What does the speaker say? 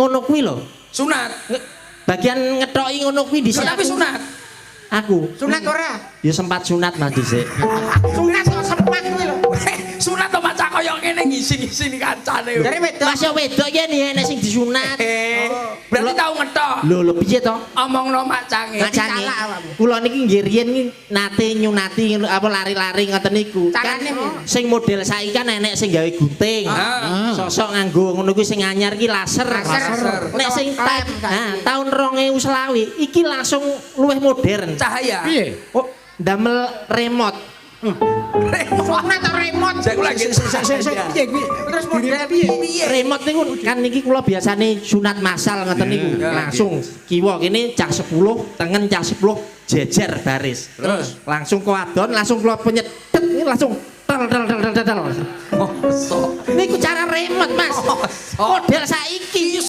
ngono kuwi lho. Sunat. Bagian ngethoki ngono kuwi dhisik. Tapi aku. sunat. Aku. Sunat ora? Ya sempat sunat, Mas, dhisik. Sunat kok sempat kuwi lho. Sunat to macak kaya ngene ngisi-ngisi kancane. Jare wedok. Mas ya wedok ya nih enek sing disunat. Eh, berarti tau ngetok. Lho lho piye to? Omongno macange. Macange. Salah awakmu. Kula niki nggih riyen iki nate nyunati ngono, apa lari-lari ngoten niku. Kan Carane piye? Sing model saiki kan enek sing gawe gunting. Ah. Sosok nganggo ngono kuwi sing anyar ki laser. Laser. Nek sing Klem saiki. Nah, tahun 2020 iki langsung luwih modern. Cahaya. Piye? Oh, ndamel remote. Sunat atau remote? Saya lagi Sik sik sik piye kuwi? Terus model piye? Piye? Remote niku kan niki kula biasane sunat masal ngoten niku. Iya. Langsung kiwa kene cah 10, tengen cah 10 jejer baris. Terus? Langsung kewadon, langsung kula penyedet ini langsung tel tel tel tel tel. Mosok. Niku cara remote, Mas. Mosok. Model saiki.